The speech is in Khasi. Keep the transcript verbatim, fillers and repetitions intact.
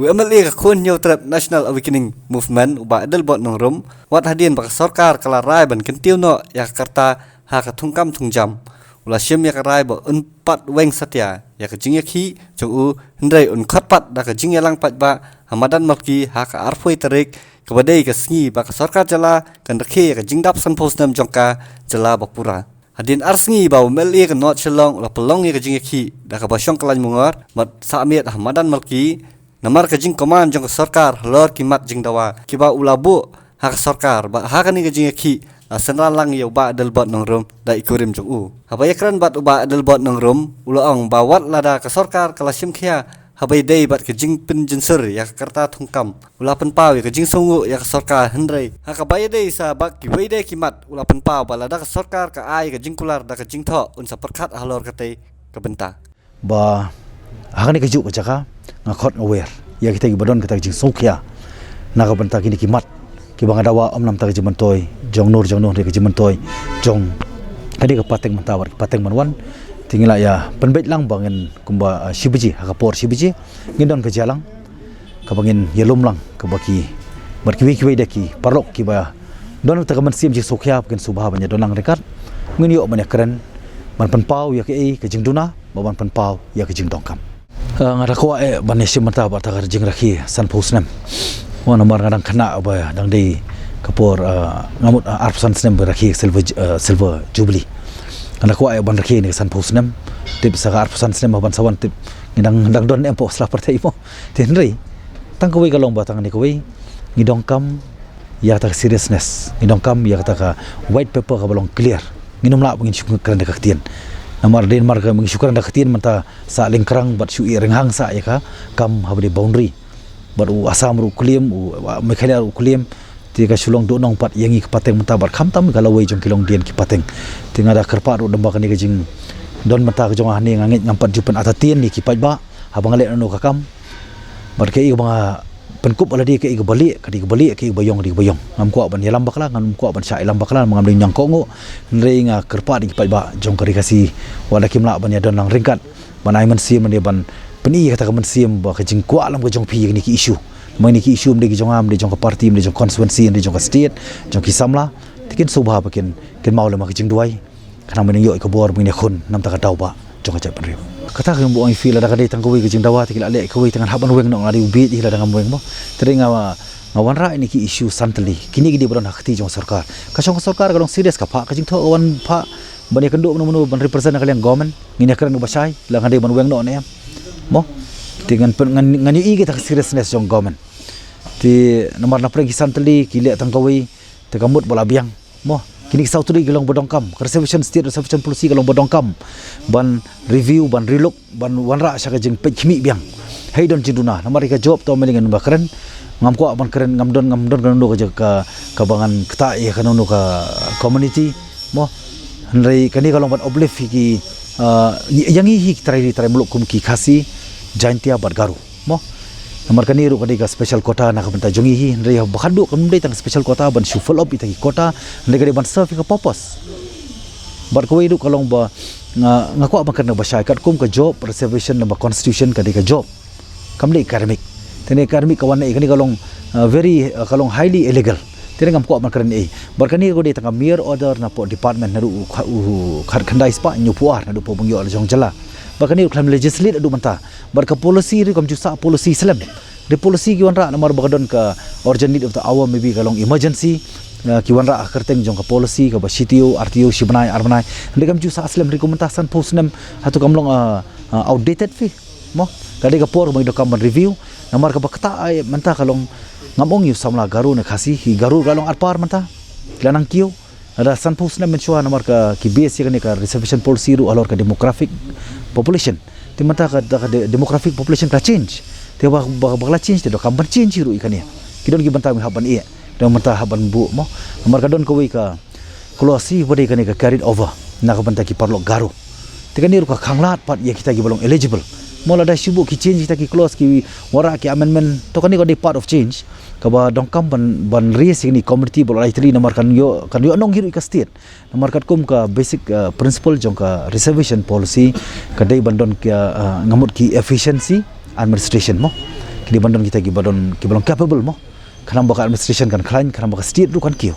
U M L A ka Khun Hynñiewtrep National Awakening Movement, u Bah Adelbert Nongrum, wat hadien ba ka sorkar ka la rai ban kyntiew noh ïa ka rta ha ka thungkam thungjam, u la shim ïa ka rai ba un pat weng satia ïa ka jingïakhih jong u, hynrei un khot pat da ka jingïalang paidbah ha madan Malki ha ka arphew tarik, kaba dei ka sngi ba ka sorkar jylla kan rakhe ïa ka jingdap sanphew snem jong ka jylla ba pura. Hadien ar sngi ba u M L A ka North Shillong u la pynlong ïa ka jingïakhih da kaba shong ka lain mungor bad sah miet ha madan Malki, namar ka jingkoman jong ka sorkar halor ki mat jingdawa kiba u la buh ha ka sorkar, bad ha kane ka jingïakhih la synran lang ïa u Bah Adelbert Nongrum da i kurim jong u. Haba ïakren bad u Bah Adelbert Nongrum, u la ong ba wat lada ka sorkar ka la shim khia haba ïadei bad ka jingpynjynsur ïa ka rta thungkam, u la pynpaw ïa ka jingsngewnguh ïa ka sorkar, hynrei ha kaba ïadei sa bad kiwei de ki mat, u la pynpaw ba lada ka sorkar ka ai ka jingkular da ka jingthoh, un sa pyrkhat halor katei ka bynta. Ba ha kane kajuh ka jaka nga khot nga wer ïa kita kiba don kita ki jingsngewkhia na ka bynta kine ki mat kiba nga dawa ym namar ka jingmyntoi jong nur jong nur, ka jingmyntoi jong kane ka pateng mynta bad ka pateng ban wan. Te ngi la ïa pynbeit lang ba ngin kumba, ah, shi baje, ha ka por shi baje ngin don ka jingïalang kaba ngin ïalum lang kaba ki, bad kiwei kiwei de ki paralok kiba don kata ka mynsiem jingsngewkhia ba kin sngewbha ban ïadon lang ryngkat. Ngin ïoh ban ïakren ban pynpaw ïa kaei ka jingduna, ba ban pynpaw ïa ka jingdonkam. Ah, nga da kwah eh ban ïashim bynta bad kata ka jingrakhe sanphew snem. Namar nga dang khynnah ba dang dei ka por, ah, nga mut, ah, arphew san snem ba rakhe silver ju-, ah, silver jubilee. Nga da kwah eh ban rakhe ne sanphew snem. Tip sa ka arphew san snem ba ban sa wan tip ngi dang, dang don em pok sla pyrthei mo. Te hynrei tang kawei ka long ba tang ne kawei ngi donkam ïa kata ka seriousness, ngi donkam ïa kata ka white paper kaba long clear. Ngin ym lah ba ngin shu kren da ka ktien. Namar dei namar ka ngin shu kren da ka ktien mynta sa lyngkrang bad shu ïa rynghang sa ïa ka kam haba dei boundary. Bad u Assam ruh u klim, u Meghalaya ruh u klim. Te ka shu long duhnong pat ïa ngi ki pateng mynta bad khamtam ka lawei jong ki longdien ki pateng. Te nga da kyrpad ruh damba kane ka jingdon mynta ka jong nga hangne nga ngeit ngam pat ju pynartatien ïa ki paidbah haba nga leh nano ka kam. Bad kaei kaba nga pynkup ba la dei kaei kaba lieh ka dei kaba lieh, kaei kaba ïong ka dei kaba ïong. Ngam kwah ban ïalam bakla, ngam kwah ban shah ïalam bakla, ngam dei ñiang kohnguh. Hynrei nga kyrpad ïa ki paidbah jong ka Ri Khasi, wat la kim lah ban ïadon lang ryngkat ban ai mynsiem ne ban pyni kata ka mynsiem ba ka jingkwah lam ka jong phi ïa kine ki issue. Namar kine ki issue ym dei ki jong nga, ym dei jong ka party, ym dei jong ka constituency, ym dei jong ka state, jong ki samla. Te kin sngewbha ba kin, kin mawlem ha ka jingduwai. Khnang ba ngin ïoh ïa ka bor ba ngin ïakhun na ka bynta ka daw ba jong ka jaitbynriew. Kata ka ïa ba ong ïa phi lada ka dei tang kawei ka jingdawa te ki la leh kawei, te ngan hap ban weng noh, nga dei u bieit hi lada ngam weng mo. Te dei nga, nga wanrah ïa kine ki issue san tylli. Kine ki dei ba don ha kti jong ka sorkar. Ka shong ka sorkar ka long serious, ka phah ka jingthoh, ka wan phah ban ïakynduh mano mano ban represent na ka liang government. Ngin ïakren kaba shai la nga dei ban weng noh ne em mo. Te ngan pyn-, ngan, ngan ïohi kata ka seriousness jong government. Te namar na pdeng ki san tylli ki leh tang kawei, te ka mut ba la biang mo. Kine ki saw tylli ki long ba donkam, ka reservation, state reservation policy ka long ba donkam ban review, ban relook, ban wanrah sha ka jingpeit khmih biang. Hei don jingduna, namar ïa ka job to mynta ngan ba kren, ngam kwah ban kren, ngam don, ngam don kano kano ka jaka, kaba ngan ktah ïa kano kano ka community mo. Hynrei kane ka long ban uplift ïa ki, ah, ïa ngi hi ki trai ri trai muluk kum ki Khasi, Jaintia bad Garo mo. Namar kane ruh ka dei ka special quota na ka bynta jong ngi hi, hynrei ba khadduh kam dei tang special quota ban shu fill up ïa kita ki quota, hynrei ka dei ban serve ïa ka purpose. Bad kawei ruh ka long ba nga, nga kwah ban kren ba shai, katkum ka job reservation lem bad constitution ka dei ka job, kam dei academic. Te ne academic ka wan ne kane ka long, ah, very, ah, ka long highly illegal. Te ne ngam kwah ban kren ei. Bad kane ka dei tang ka mere order na pdeng department naduh u kha-, u khatkhyndai spah hynñiewphew ar naduh pdeng ba ngi ïoh la jong jylla. Bad kane ruh khlem legislate haduh mynta. Bad ka policy ruh kam ju sah policy slem. Dei policy ki wanrah namar ba ka don ka urgent need of the hour, maybe ka long emergency. Ah, ki wanrah ha kyrteng jong ka policy kaba shi taïew, ar taïew, shi bnai, ar bnai. Hynrei kam ju sah slem, hynrei kum mynta sanphew snem hato kam long, ah, ah, outdated phi mo. Ka dei ka por ba ngi donkam ban review. Namar kaba ktah ai mynta ka long, ngam ong ïa u samla Garo ne Khasi, ki Garo ka long arpar mynta. Ki la nang kiew. Lada sanphew snem mynshuwa namar ka ki base ïa kane ka reservation policy ruh halor ka demographic population. Te mynta ka, ka de-, demographic population ka la change. Te ba, ba, ba ka la change te donkam ban change ruh ïa kane. Ki don ki bynta ba ngi hap ban ïeh, don bynta hap ban buh mo. Namar ka don kawei ka clause ba dei kane ka carried over na ka bynta ki paralok Garo. Te kane ruh ka khanglad pat ïa kita kiba long eligible. Mo lada shu buh ki change kita ki clause, ki wanrah ki amendment, to kane ka dei part of change. Kaba donkam ban, ban raise ïa kine ki community ba la lai tylli namar kan ïoh, kan ïoh nong hi ruh ïa ka state. Namar katkum ka basic, uh, principle jong ka reservation policy ka dei ban don ka, uh, nga mut ki efficiency administration mo. Dei ban don kita kiba don, kiba long capable mo. Khnang ba ka administration kan khlaiñ, khnang ba ka state ruh kan kiew.